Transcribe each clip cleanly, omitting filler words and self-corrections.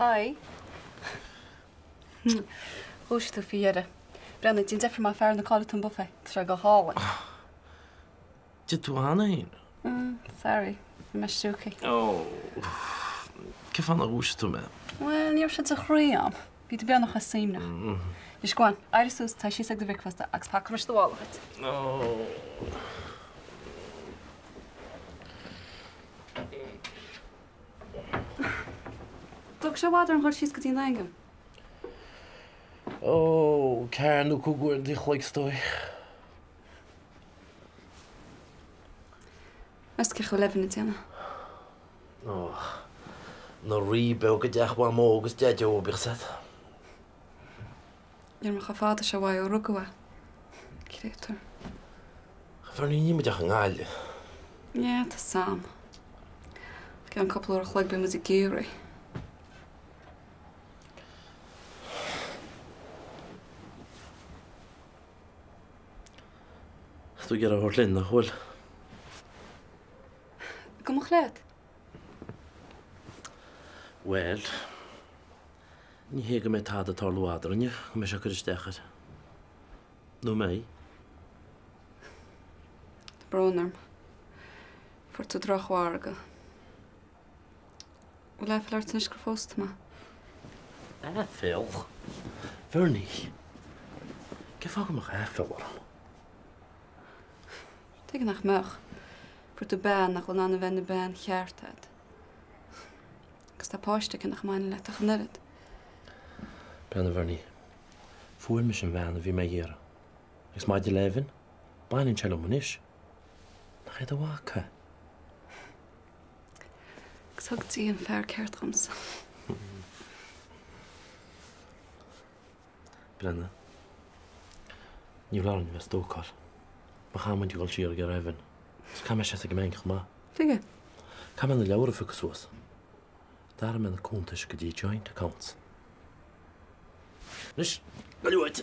Hi. Dhúisigh tú faoi dheireadh. Breathnaigh, déan deifir maith fear na cáile tú an buffet. Tá sé go hálainn. D'ith tú cheana féin? Sorry, bhí mé stiúgtha. Ó, cén fáth nár dhúisigh tú mé? Bhuel, ní raibh sé de chroí a'm. Bhí tú beagnach chomh suaimhneach. Anois, go on, éirigh suas, téigh síos ag do bhricfeasta agus pacáil mise do mhála dhuit. Ó. Dtógfaidh sé i bhfad orainn dhul síos go dtí an Daingean? Ó, ceathair nó 5 uaireanta an chloig is dóigh. Meas tú cén chaoi a bhfuil Evan ag déanamh? Ó, ina rí beag i dteach Mhamó agus Daideo, bíodh 's agat. Níl mé chomh fada seo uaidh ó rugadh é. Créatúr. A Bhernie, níl muid ach i nGaillimh. Yeah, tá 's a'm. I gceann cúpla uair a chloig beidh muid i gCiarraí. Tá tú ag iarraidh a thabhairt linn, nach bhfuil? Go mbeadh leat. Bhuel, ní hé go mbeidh tada ag tarlú eadrainne, go mbeidh sé ag cur isteach air. Nó an mbeidh? Tá brón orm. Fuair tú drochmhargadh. Bhfuil aiféala ort anois gur phós tú mé? Aiféala? Bhernie, cén fáth go mbeadh aiféala orm? Tuige nach mbeadh? Fuair tú bean nach bhfuil in ann a bheith ina bean cheart agat. Agus tá páiste aici nach mbaineann leat ach an oiread. Breathnaigh a Bhernie, fuair mise an bhean a bhí mé ag iarraidh. Agus maidir le Evan, baineann sé liom anois. Nach é do mhac é? Agus thug Dia an fear ceart dhomsa. Breathnaigh. Ní foláir orainn a bheith ag stócáil. Má chaithfidh muid a dhul siar ag iarraidh Evan. Agus caithfidh mé seasamh ag an mbanc chomh maith. Tuige? Caithfidh mé na leabhra a phiocadh suas. D'athraigh mé na cuntais go dtí joint accounts. Anois, goil uait!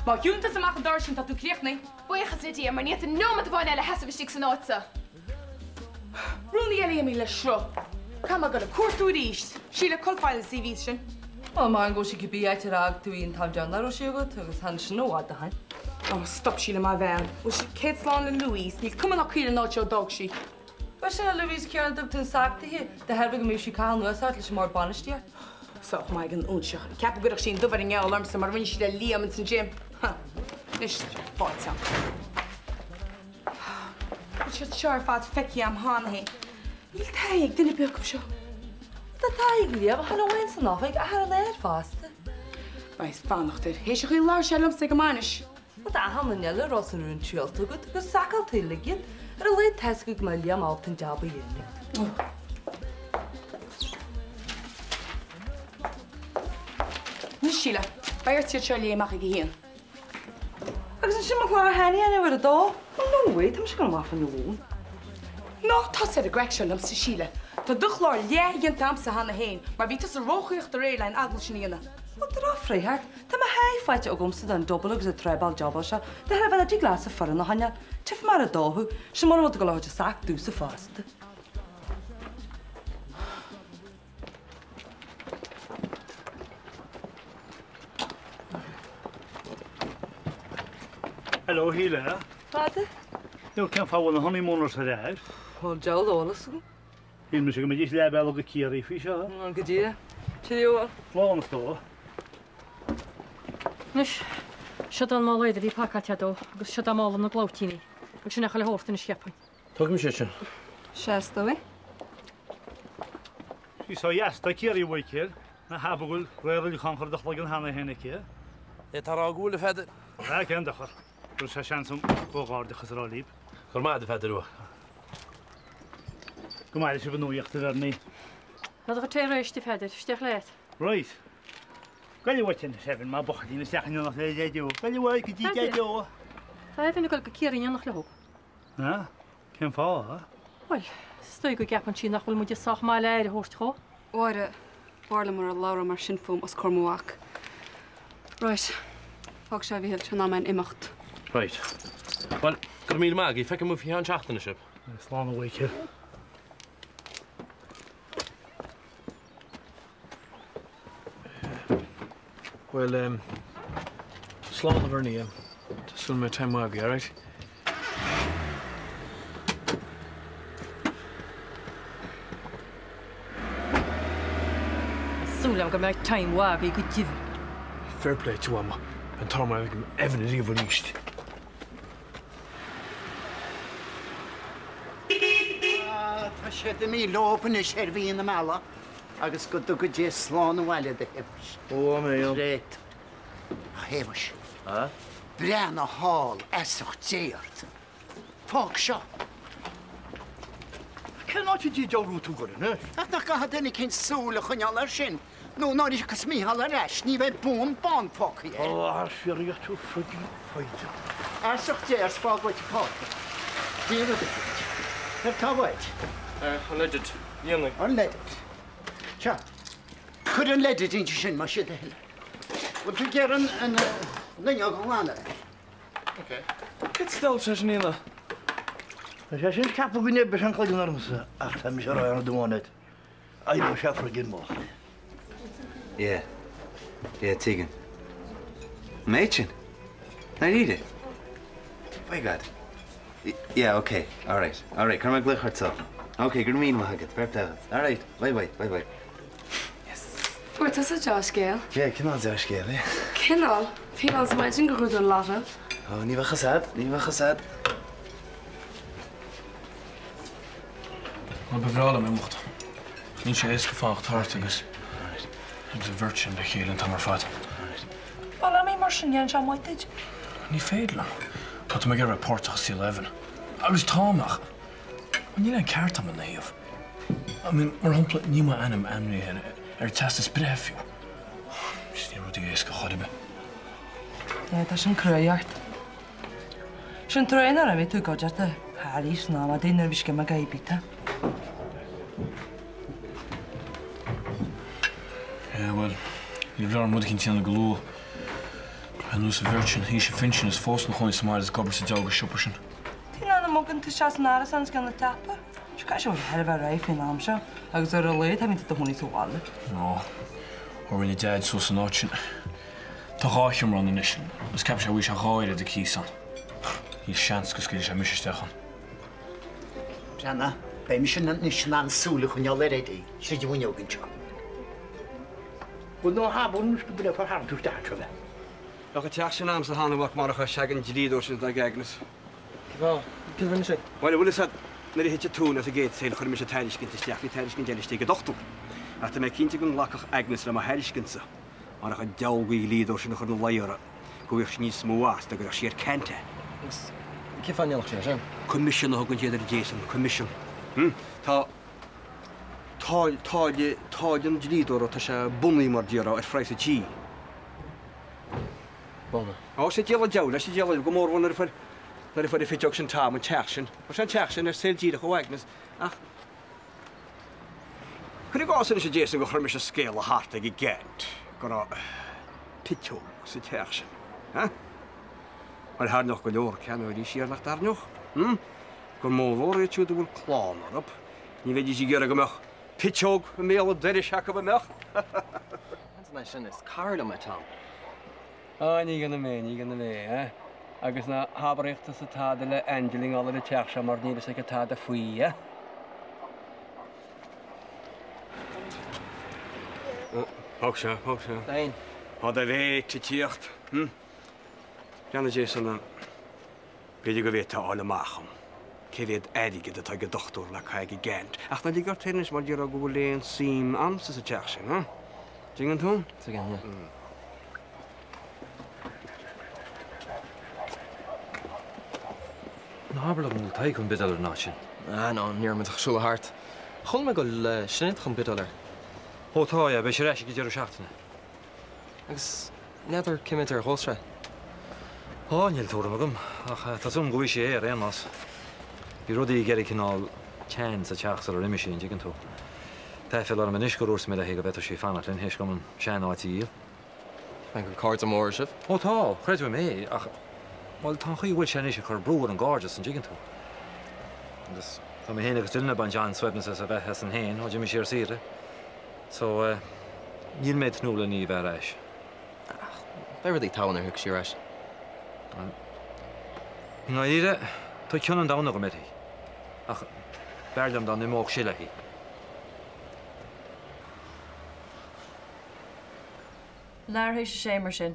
Má shiúlann tusa amach an doras sin tá tú críochnaithe. Buíochas le Dia, mar ní fhéadfainn nóiméad amháin eile a sheasamh istigh san áit seo. Rúnaí eile imithe le sruth. Caithfidh mé dul ag cuartú arís. Síle, cá bhfuil file na CVs sin? Ó, maram go bhfuil sí cibé áit ar fhág tú í an t-am deireanach a raibh sí agat agus tháinig sin i bhfad ó shin. Ó, stop Síle, mo bhean. Bhfuil sí céad slán le Louise? Níl cuma ná caoi ar an áit seo ó d'fhág sí. Bhuel, sin é Louise céanna a dtugtar an sac dithe, de thairbhe go mbíodh sí ag caitheamh anuas ort leis an mbord bainistíochta. Sách maith ag an óinseach. Ag ceapadh go gcuirfeadh sí an dubh ar an ngeal ormsa mar a rinne sí le Liam ins an gym. Huh. Anois, fáilte. Bhfuil siad seo ar fad feicthe a'm cheana féin. Níl taithí ag duine ar bith acu seo. Tá taithí ag Liam, ach chan amháin san oifig, ach ar an aer fosta. Beidh fanacht air. Théis an chaoi a labhair sé liomsa ag an mbainis. Tá achan duine eile a raibh san rún triailte agat agus sacáilte uilig iad. Ar a laghad tá's agat go mbeidh Liam ábalta an jab a dhéanamh. Anois, Síle, beidh ort iad seo a léamh amach ag a haon. Agus ansin mo chlár féin a dhéanamh ar a dó. Oh no way, tá mise ag dul amach fá choinne lóin. Ná tosaigh ar an gcraic seo liomsa, Síle. Tá do chlár leathdhéanta a'msa cheana féin, mar bhí tusa róchaoch aréir le an eagla sin a dhéanamh. Ó, drochfhreagairt. Tá mo sháith faighte agamsa den double agus an treble job seo, de thairbhe nach dtig leatsa foireann a choinneáil. Tchífidh mé ar a dó thú, sin mura bhfuil tú ag dul a thabhairt an sac domhsa fosta. Hello, Shíle. Fada? Nó cén fáth a bhfuil na honeymooners ar air? Tá an deabhal eolas agam. Shíl mise go mbeidís leath bealaigh go Ciarraí faoi seo. Go díreach. Cheerio. Slán, a stór. Anois, seo an mála éadaigh a bhí pacáilte dó agus seo mála na gclabhtaíní. Agus sin é chuile shórt anois, cheapfainn. Tógfaidh mise é sin. Sea, is dóigh. Is ó dheas do Ciarraí, a Mhichíl. Ná habair go bhfuil réamhrialúchán curtha i do chloigeann cheana féin aici. É tá rá go bhfuil, a Pheadair. Sea, cén dochar. Tabharfaidh sé seans dom comhghairdeachas a rá libh. Go raibh maith agat, a Pheadair Rua. Go maire sibh a nuaíocht, a Bhernie. Tá do chuid tae réitithe, a Pheadair. Isteach leat. Right. Gabh uait anois, Evan, maith buachaillín, isteach in éineacht le Deaideo. Gabh uait go dtí Deaideo. Tá Evan ag dul go Ciarraí in éineacht leo. Á? Cén fáth? Bhuel, is dóigh go gceapann sí nach bhfuil muide sách maith le aire a thabhairt dhó. Mháire, b'fhearr liom mura labhrófá mar sin fúm os comhair mo mhac. Right. Fág seo a Mhichíl, seo an am imeacht. Right. Bhuel, go raibh míle maith agaibh. Feicfidh mé faoi cheann seachtaine sibh. Slán a Mhichíl. Bhuel, em, slán a Bhernie, em, tá súil go mbeidh time maith agaibh, alright? Tá súil agam go mbeidh time mhaith agaibh go deimhin. Fair play to Emma, an t-ádh má fheicim Evan ariamh arís. Tá siad imithe leo anois ar mhí na meala agus go dtuga Dia slán abhaile iad a Shéamais. Ó, áiméan. Tréad. A Shéamais. Breathnaigh thall, fheasacht Dé ort. Fág seo. Cén áit a dtiocfaidh tú gur anois? Ach nach gcaithfidh duine eicínt súil a choinneáil air sin, nó nuair a thiocfas Mícheál ar ais ní bheidh bun bán fágtha air. Ó, a fíoraíocht tú friggin foighdeach. Fheasacht Dé ort, fág uait an páipéar. Déan rud eicínt. Céard tá uait? An leidid. Dhéanfaidh. An leidid. Seo. Cuir an leidid inti sin, más é do thoil. Bhfuil tú ag iarraidh an fhuinneog a ghlanadh? Ok. Cén style sé sin Éanna? Tá sé sin ceaptha go n-oibreoidh sé an cloigeann ormsa ach tá mise ag rá ar an duine oibreoidh sé friggin moch. Yeah. Yeah, tuigim. An méid sin? Ndáiríre? By God. Yeah, ok. Alright. Alright, cuirfidh mé glaoch ort so. Ok, go raibh míle maith agat. Fair play agat. Alright, bye bye, bye bye. Yes. Fuair tusa dea-scéal. Yeah, cineál dea-scéal, eh? Cineál? Bhí mé ann maidin gur bhuaigh tú an lotto. Oh, ní bheadh fhios a'd, ní bheadh fhios a'd. Bhuel, ba bhreá liom imeacht. Ach níl sé éasca fanacht thart agus agus an bheirt sin le chéile an t-am ar fad. Bhuel, imigh mar sin, dhéan sé maith duit. Ní féidir liom. Tá mé ag iarraidh bheith páirteach i saol Evan. Agus táim ach bhuel, níl aon ceart agam ina thaobh. I mean, mar shampla, níl m'ainm ainmnithe ar an teastas breithe fiú. Just níl rudaí éasca chor ar bith. Yeah, tá sin cruaidh ort. Sin tráth nár imigh tú i gcuideachta Harry san am adaí nuair a bhí scim ag Ibita. Yeah, bhuel, ní bheadh orm rud eicínt a dhéanamh go luath. Ar nós an bheirt sin, aois an phinsin is fós ina chónaí sa mbaile is ag obair sa deabhal de shiopa sin. Tá in ann a mbogann tú isteach san árasán is ceann na tapa. Seo caithfidh sé thar a bheith réidh faoin am seo agus ar a laghad tá tú i do chónaí sa bhaile. Ó, ó rinne Deaid suas an áit sin. Tá dhá sheomra ann anois agus ceapann sé go bhfaighidh sé dhá oiread an cíos ann. Níl seans go scaoilfidh sé mise isteach ann. Breathnaigh, beidh mise anois in ann súil a choinneáil ar Eddie tríd an bhfuinneog anseo. Bhuel, ná habair anois go bhfuil far tharraing tú isteach anseo mé. Bheadh an teach sin a'msa cheana, a mhac, marach seagan dlíodóir sin atá ag Agnes. Cén fáth? Céard a rinne sé? Bhuel, an bhfuil fhios a'd, nuair a thit an tóin as an gcéad sale, chuir mise tairiscint isteach, bhí tairiscint eile istigh ag an dochtúir. Ach tá mé cinnte go nglacfadh Agnes le mo thairiscintsa. Marach an diabhal de dhlíodóir sin a chur ina luí uirthi, go bhfaigheadh sí níos mó as dá gcuirfeadh sí ar ceant é. Agus cén fáth a ndéanfadh sí é sin? Coimisiún a thugann siad air Jason, coimisiún. Hm? Tá táille, táille, táille an dlíodóra, tá sé bunaithe mar déarfá ar phraghas an tí. Bunaithe? Ó, sé díol an diabhail é, sé díol an diabhail, go mórmhór nuair a fuair, nuair a fuair an phiteog sin Tom an teach sin. Fuair sé an teach sin ar sale díreach ó Agnes ach, Cuir i gcás anois a Jason gur chuir mise scéala thart ag an gCeant go raibh piteog sa teach sin, eh? Bhuel, thairneodh go leor ceannaitheoirí siar, nach dtairneodh? Hm? Go mórmhór iad siúd a bhfuil clann orthu, ní bheidís ag iarraidh go mbeadh piteog i mbéal an dorais acu, an mbeadh? Ansin é sin, is cara liom é Tom. Á, ní dhéanfaidh mé, ní dhéanfaidh mé, eh? Agus ná habraíodh tusa tada le Angela i ngeall ar an teach seo mar níl fhios aici tada faoi, eh? Ó, thóg sé, thóg sé. Féin. Tá do mhéit ag tíocht, hm? Breathnaigh Jason, b'fhéidir go bhféadfá a fháil amach dhom cé mhéad airgead atá ag an dochtúir le caitheamh ag an gceant. Ach ná lig ort féin anois mar déarfá go bhfuil aon suim a'msa sa teach sin, eh? Tuigeann tú? Tuigeann, yeah. Ná habair liom an bhfuil Tadhg chun bideáil ar an áit sin? Ah no, ní raibh muid ach ag siúl thart. Chuala mé go bhfuil Sinéad chun bideáil air. Ó tá, yeah, beidh sé ar ais ag an deireadh seachtaine. Agus n'fheadar cé mhéad ar dhóibh sé? Á, níl tuairim agam, ach tá súil agam go bhfaighidh sí é ar aon nós. Bhí rudaí ag éirí cineál teann sa teach sular imigh sí, an dtuigeann tú. Tá aiféala orm anois gur dhúirt mé léi go bhféadfadh sí fanacht linn théis dom an sean-áit a dhíol. Cheap mé gur cairde móra sibh. Ó tá, creid uaim é, ach, bhuel, tá an chaoi a bhfuil sé anois ag cur brú ar an gcairdeas, an dtuigeann tú? Agus tá mé féin agus Dylan ag baint an-suaimhneas as a bheith asainn féin ó d'imigh sí ar saoire. So, eh, níl mé ag tnúth lena í a bheith ar ais. Ah, Beidh rudaí togha nuair a thiocfaidh sí ar ais. I ndáiríre, tá cion an domhain agam uirthi. Ach b'fhearr liom dá n-imeodh sí léi. Leathuair théis a sé mar sin.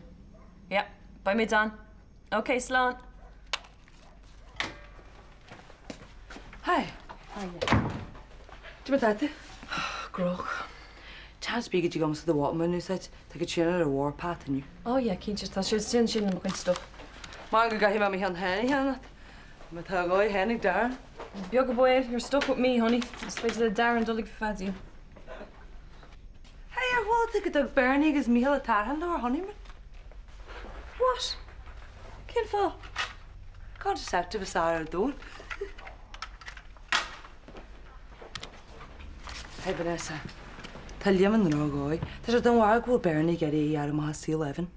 Yeah, beidh muid ann. Ok, slán! Hi. Cad é mar atá tú? Gnóthach. Seans bígí agamsa do mhaith in úsáid. Tá Caitríona ar an warpath inniu. Oh yeah, cinnte, tá sé sin sin le mo chuid stuff. Mar go gcaithfidh mé mo cheann féin a cheannacht. Má tá a dhóigh féin ag Darren. Beag an baol, you're stuck with me, honey. Is féidir le Darren dul ag feadaíl. Hey, ar chuala tú go dtug Bernie agus Mícheál an tarrtháil leo ar honeymoon? What? Cén fáth? Contraceptive is fearr ar domhan. Hey Vanessa, tá Liam i ndrochdhóigh. Tá sé den bharúil go bhfuil Bernie ag iarraidh é a ghearradh amach as saol Evan.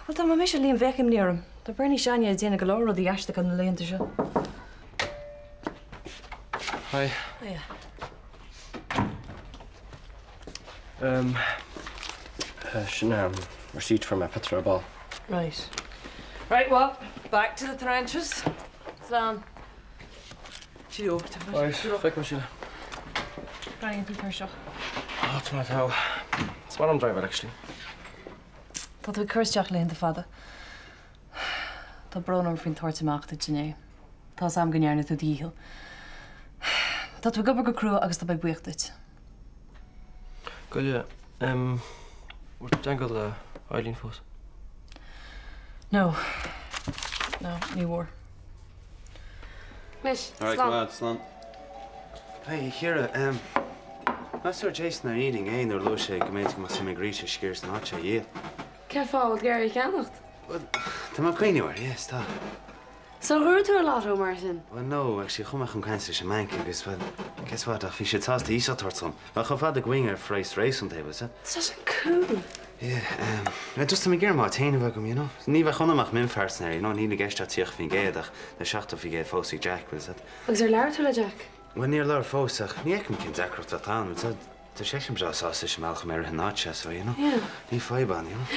Bhuel, dá mba mise Liam bheadh imní orm. Tá Bernie s'againne ag déanamh go leor rudaí aisteacha na laethanta seo. Hi. Hiya. Um, sin um, receipt for my pizza ar ball. Right. Right, well, back to the trenches. Slán. Cheerio. Right, feicfidh mé sibh. Brian, tú tuirseach. Oh, tá mé togha. Is maith liom driver, actually. Tá tú ag cur isteach laethanta fada. Tá brón orm faoin tabhairt amach duit inné. Tá 's a'm go ndearna tú do dhícheall. Tá tú ag obair go crua agus tá mé buíoch duit. Goile, em, bhfuil tú i dteagmháil le Eileen fós? No. No, ní bhfuair. Anois, Alright, slán. go slán. Hey, a Chiara, em, meas tú ar Jason ar éirigh é nuair a luaigh sé go mb'fhéidir go mbeadh suim ag Rita sciar san áit seo a dhíol? Cén fáth bhfuil tú ag iarraidh é a cheannacht? Bhuel, tá mé ag cuimhneamh air, yes, tá. So ar ghnóthaigh tú an lotto mar sin? Bhuel, no, actually, chuaigh mé chun cainte leis an mbanc agus, bhuel, guess what, ach bhí siad sásta iasacht a thabhairt dom. Bhuel, chomh fada go bhfaighinn ar phraghas réasúnta é, bhfuil 's a'd. Tá sin cool! Yeah, em, bhuel, just tá mé ag iarraidh m'áit féin a bheith agam, you know. Ní bheadh ionam ach mionphearsanra, you know, níl i gceist ach 30% ach tá 70% fós ag Jack, bhfuil 's a'd. Agus ar labhair tú le Jack? Bhuel, níor labhair fós ach ní fheicim cén deacracht atá ann, bhfuil 's a'd. Tá seisean breá sásta leis an mbealach a mbeidh rith an áit seo, so, you know, Yeah. ní fadhb ann, you know.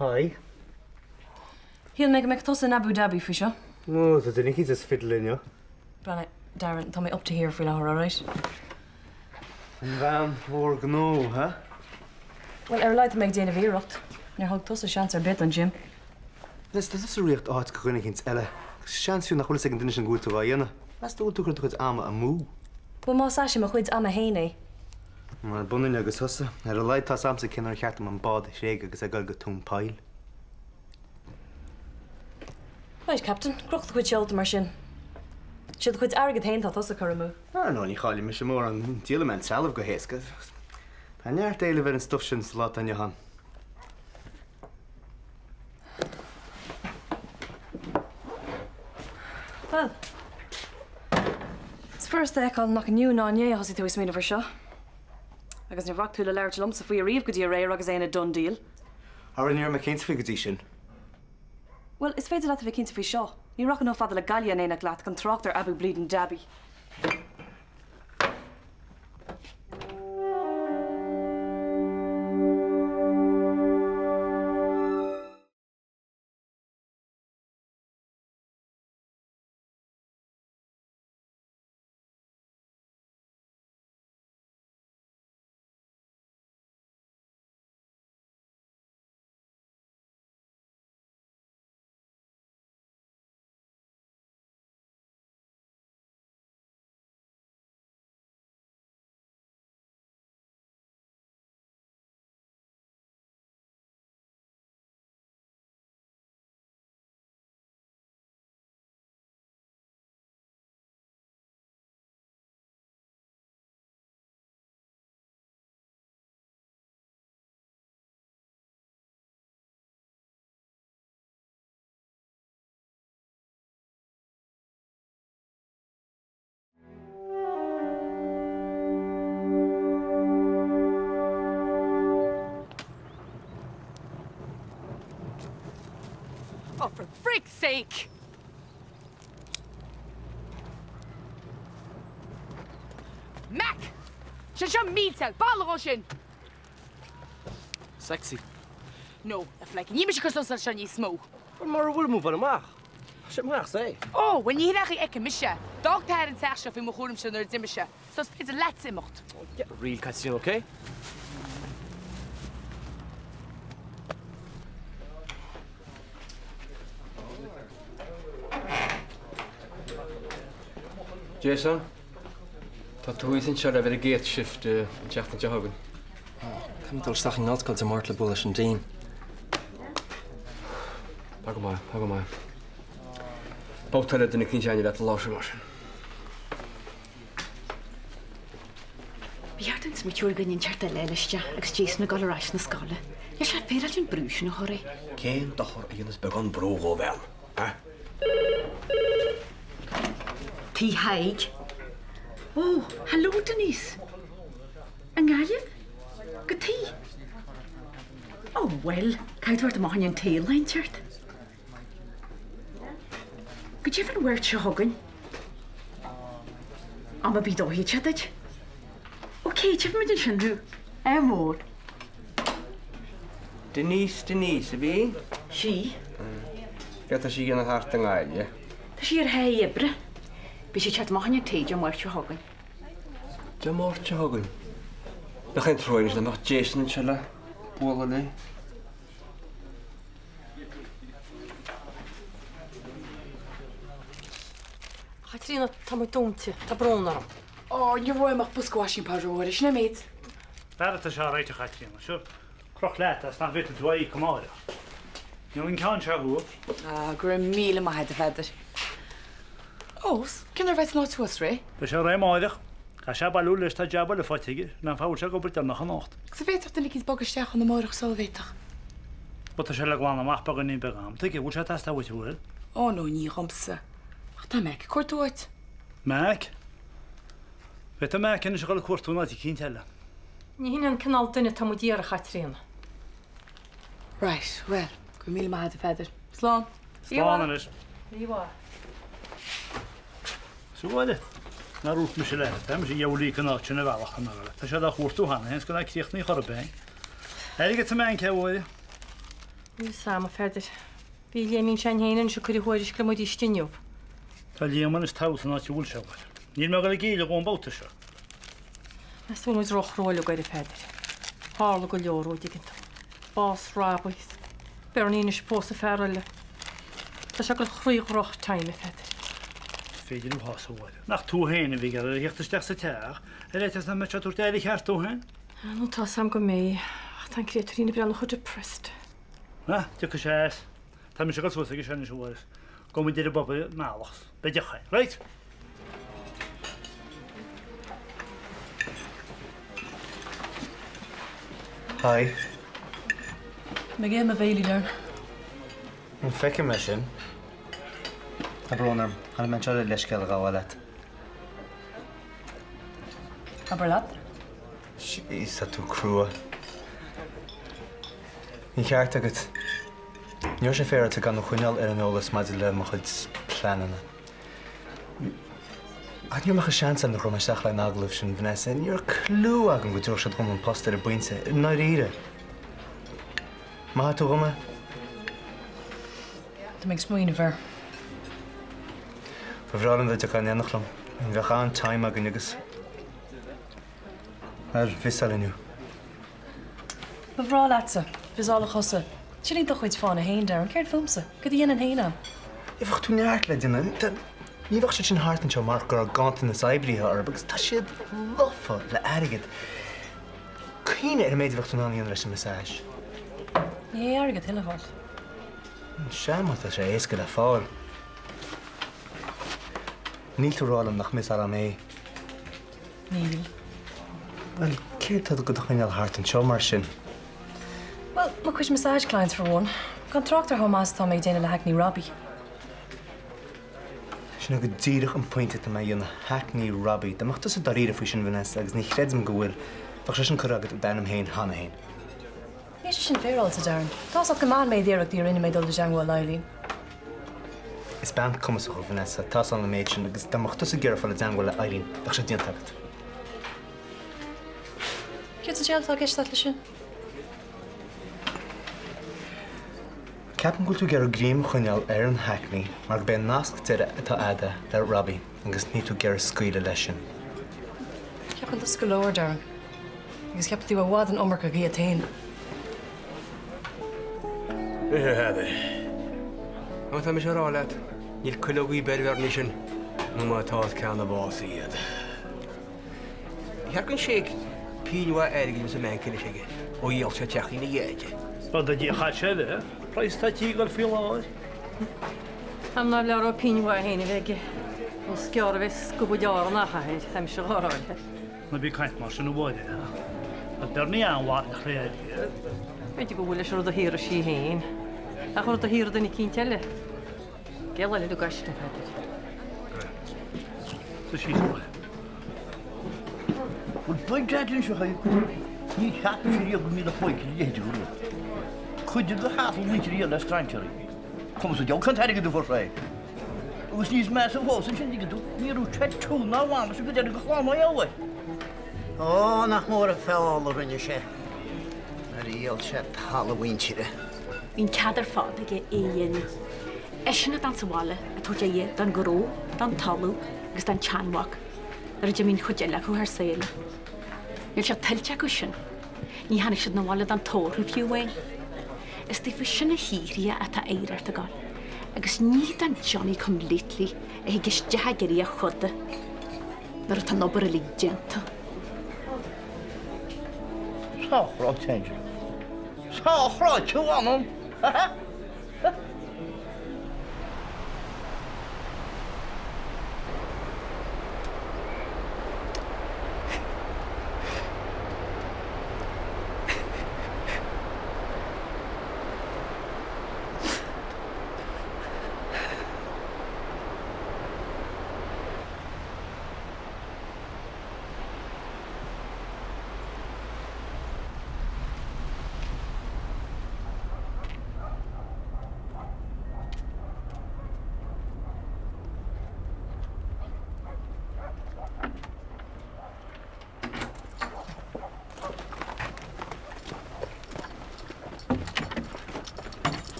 Hi. Shíl mé go mbeadh tusa in Abu Dhabi faoi seo. Ó, tá duine eicínt as fiddle inniu. Breathnaigh, Darren, tá mé up to here faoi láthair, alright? An bhean mhór gnó, ha? Bhuel, ar a laghad tá mé ag déanamh iarracht. Níor thug tusa seans ar bith don Jim. Anois, tá tusa ag ríocht áit go dhuine eicínt eile, agus seans fiú nach bhfuil fhios ag an duine sin go bhfuil tú á dhéanamh. Meas tú an bhfuil tú ag cur do chuid ama amú? Bhuel, más ea, sé mo chuid ama fhéin é. Mar b'ionann agus thusa, ar a laghad tá's a'msa cén uair ar cheart dom an bád a thréigeadh agus a ghoil go Tóin Poill. Right, Captain, croch do chuid seolta mar sin. Sé do chuid airgid féin atá tusa ag cur amú. Ar ndóigh, ní chaillfidh mise mórán, díolfaidh mé an trealamh go héasca. Tá neart éilimh ar an stuif sin sa lá atá inniu ann. Bhuel, is furasta a fheiceáil nach inniu ná inné a thosaigh tú ag smaoineamh air seo. Agus níor bhac tú le labhairt liomsa faoi ariamh go dtí aréir agus é ina done deal. Ara ní raibh mé cinnte faoi go dtí sin. Bhuel, is féidir leat a bheith cinnte faoi seo, ní rachainn chomh fada le Gaillimh in éineacht leat gan trácht ar Abu Bleedin' Dhabi. Oh, for frig's sake! Mac! Sé seo millteáil, bailigh ó sin! Sexy. No, a phleidhce, níl mise ag cur suas leis seo níos mó. Bhuel, mura bhfuil, move amach. Tá sé amach, say. Ó, bhuel ní hin é an chaoi a fheicim mise. D'fhág t'athair an teach seo faoi mo chúramse nuair a d'imigh sé, so is féidir leatsa imeacht. Get real, Caitríona, ok? Jason, tá tú thíos anseo le bheith ar an gcéad shift an tseachtain seo chugainn. Caithfidh mé dul isteach i nGaelscoil Dé Máirt le bualadh leis an Dean. Tá go maith, tá go maith. Babhta eile duine eicínt aithne leat an lá sin mar sin. Ba cheart dúinn smaoitiú ar dhuine inteacht eile a fháil isteach agus Jason ag dul ar ais na scoile. Níl sé féaráilte an brú sin a chur air. Cén dochar a dhéanfas beagán brú dhó bhean, eh? Tigh Thaidhg. Ó, hello Denise. I nGaillimh? Cad chuige? Ó, bhuel, caithfidh tú theacht amach i ndiaidh an tae lá inteacht. Go deimhin an Mháirt seo chugainn. Am ar bith a d'fhóirfeadh sé duit. Ok, tchífimid ansin thú. Ádh mór. Denise, Denise, ab í? Sí. Céard tá sí a dhéanamh thart i nGaillimh? Tá sí ar thaithí oibre. Beidh sí ag teacht amach i ndiaidh an tae Dé Máirt seo chugainn. Dé Máirt seo chugainn? Nach é an trua anois nach mbeadh Jason anseo le bualadh léi? A Chaitríona, tá muid dúnta. Tá brón orm. Ó, ní raibh uaim ach bosca washing powder a Mháire, sin é an méid. B'fhearr atá sé réitithe, a Chaitríona. Sure, croch leat as nach bhféadfaidh tú a íoc amárach. Níl an ceann seo thuas. Ah, go raibh míle maith agat, a Pheadair. Ó, cén uair a bheas an áit thuas réidh? Beidh sé réidh amáireach. Caithfidh sé bailiú leis, tá jab eile faighte aige, sin an fáth a bhfuil sé ag obair deireanach anocht. Agus an bhféadfadh duine eicínt bogadh isteach ann amárach sula bhféadfadh? Bhuel, tá sé le glanadh amach beagáinín beag am. Tuige, bhfuil sé ag teastáil uait, an bhfuil? Ó, no, ní dhomsa. Ach tá Mac ag cuartú áit. Mac? Bhféadfadh Mac anois a dhul ag cuartú in áit eicínt eile. Ní hin an cineál duine atá muid iarraidh, a Chaitríona. Right, bhuel, go raibh míle maith agat, a Pheadair. Slán. Slán anois. Ní mhaith. Sea, a Mháire. Nár dhúirt mise leat, tá mise gheall an áit sin a bhealach an eile. Tá siad á chuartú cheana féin, is gan é críochnaithe chor ar bith. Airgead sa mbeanc, a Mháire. Níl fhios a'm, a Pheadair. Bhí Liaimín s'againn féin anois ag cur a thuairisc liom arís inniu. Tá Liam anois thall san áit a bhfuil sé, a Mháire. Níl mé ag dul ag géilleadh dhó an babhta seo. Meas tú an bhfuil muid róchrua uilig air, a Pheadair? Tharla go leor ó, an dtuigeann tú. Bás Robbie. Bernie anois ag pósadh fear eile. Tá sé ag dul through rough time, a Pheadair. Is féidir thú a shásamh, a Mháire. Nach tú féin a bhí ag iarraidh air a theacht isteach sa teach, ar fhaitíos nach mbeadh sé ag tabhairt aire cheart dó féin? Ah, nó tá 'fhios a'm go mbeidh, ach tá an créatúirín ag breathnú chomh depressed. Ah, tiocfaidh sé as. Tá mise ag dul suas aige sin anois, a Mháire. Gabhfaidh muid ar an bpub ar an mbealach. Beidh deoch againn. Right! Hi. Mé ag ithe mo bhéilí, Darren. Ní feicim é sin. Tá brón orm. Tháinig mé anseo le leithscéal a ghabháil leat. Abair leat. Jeez, tá tú crua. Bhí an ceart agat. Ní raibh sé féaráilte gan thú a choinneáil ar an eolas maidir le mo chuid pleananna. Ach ní raibh mé ach seans agam nuair a chuir mé isteach le an agallamh sin, Vanessa. Ní raibh clue agam go dtabharfadh siad dhom an post ar an bpointe, i ndáiríre. Maithfidh tú dhom é? Tá mé ag smaoineamh air. Ba bhreá liom dá dtiocfá in éineacht liom. Bheadh an-time againn agus ar mhiseáil inniu. Ba bhreá leatsa, mhiseálfadh thusa. Sin iad do chuid fáthanna féin, Darren. Céard fúmsa? Cad a dhéanfainn féin ann? Bheadh tú neart le déanamh. Ní bheadh siad sin thart anseo marach go raibh ganntanas oibrithe orthu agus tá siad lofa le airgead. Cuimhnigh ar an méid a bheadh tú in ann a dhéanamh leis an massage. Ní hé airgead a thuilleadh a fháil. Sea, má tá sé éasca le fáil. Níl tú ag rá liom nach miseálfá mé. Níl. Bhuel, céard atá do choinneáil thart anseo mar sin? Bhuel, mo chuid massage clients for one. Gan trácht ar chomh maith is atá mé ag déanamh le haicní Robbie. Sin é go díreach an pointe atá mé a dhéanamh, haicní Robbie. Dá mbeadh tusa dáiríre faoi sin, Vanessa, agus ní chreidim go bhfuil, bheadh sé sin curtha agat i d'ainm féin cheana féin. Níl sé sin féaráilte, Darren. Tá 'fhios agat go maith an méid iarrachtaí a rinne mé dul i dteangmháil le Eileen. Is bean cumasach thú, Vanessa, tá 'fhios agam an méid sin, agus dá mbeadh tusa ag iarraidh fáil i dteangmháil le Eileen, bheadh sé déanta agat. Céard sa diabhal atá i gceist agat leis sin? Ceapaim go bhfuil tú ag iarraidh greim a choinneáil ar an Hackney mar gurb é an nasc deiridh atá a'd le Robbie agus níl tú ag iarraidh scaoileadh leis sin. Ceapann tusa go leor, Darren. Agus ceapann tú i bhfad an iomarca díot féin. Anois a Pheadair. Má tá mise a rá leat, níl cuileogaí ar bith ar Bhernie sin, nó má tá is ceann na bás iad. Cheart don Sheikh pingin mhaith airgid a bheith sa mbanc anois aige ó dhíol sé teachín a dheaide. Rud a d'fhéadfadh sé a bheith, praghas atá tí ag dul faoi láthair. Am nár leor dó pingin mhaith féin a bheith aige, nó is gearr a bheas scuabadh Árann á chaitheamh air, tá mise dhá rá leat. Ná bí ag caint mar sin a Mháire. Tá Bernie an-mhaith le chré airgid. B'fhéidir go bhfuil leis an rud a shaothraigh sí féin, ach an rud a shaothraigh duine eicínt eile. Géill le do gaisce, a Pheadair. Sa síos a Mháire. Bhuel, baint ait anseo é. Ní cheapann sé riamh go mbíonn a chloigeann ina leithéid de rud. Cuid de hassle muintir a dhéanamh le strainséirí. Conas an diabhal cén t-airgead a fuair sé é? Agus níos measa fós ansin, dtuigeann tú, ní raibh sé tún ná bhainis go deireadh go chlann ó dheabhair. Ó, nach mór an feall a rinne sé nuair a dhíol sé talamh a mhuintire. Bhí an cead ar fad aige é a dhéanamh. Eisean a d'fhan sa bhaile ag tabhairt aire don ghnó, don talamh agus don tseanmhac nuair a d'imigh an chuid eile acu thar sáile. Níl sé tuillte acu sin. Ní tháinig siad 'na bhaile don tórramh fiú amháin. Is daofa sin a shaothraithe atá oidhreacht ag gabháil agus ní don Johnny come lately a thig isteach ag iarraidh a choda nuair atá an obair uilig déanta. Sách ráite, Angela. Sách ráite, a mh'anam!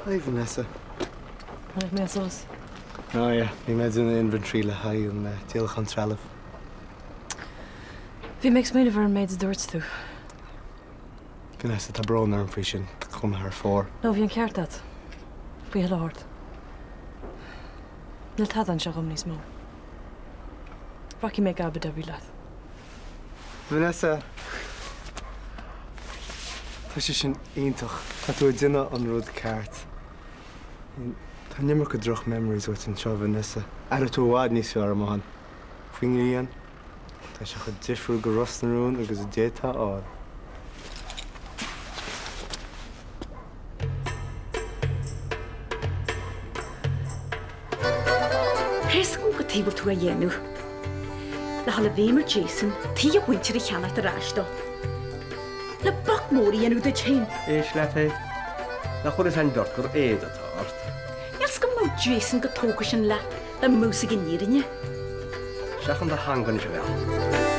Hi Vanessa. Tháinig mé suas. Oh yeah, bhí mé ag déanamh inventory le haghaidh an díolachán trealaimh. Bhí mé ag smaoineamh ar an méid a dúirt tú. Vanessa, tá brón orm faoi sin, tá cuma thar fóir. No, bhí an ceart agat. Faoi chuile shórt. Níl tada anseo dhom níos mó. Rachaidh mé go Abu Dhabi leat. Vanessa! Tá sé sin iontach. Tá tú ag déanamh an rud ceart. Tá an iomarca droch memories uait anseo, Vanessa. Aireoidh tú i bhfad níos fearr amuigh ann. Faoin ngrian. Tá sé chomh difriúil go Ros na Rún agus a d'fhéadfá a fháil. Tá fhios agam cad chuige a bhfuil tú á dhéanamh. Le dhul i bhfeidhm ar Jason, tigh a mhuintire a cheannacht ar ais dó. Le boc mór a dhéanamh duit féin. Éist leat féin. Nach bhfuil fhios a'inn beirt gur éad atá ort. Níl fhios agam an mbeadh Jason chomh tógtha sin leat dá mbeadh fhios aige an fhírinne. Seachain do theanga anois a bhean.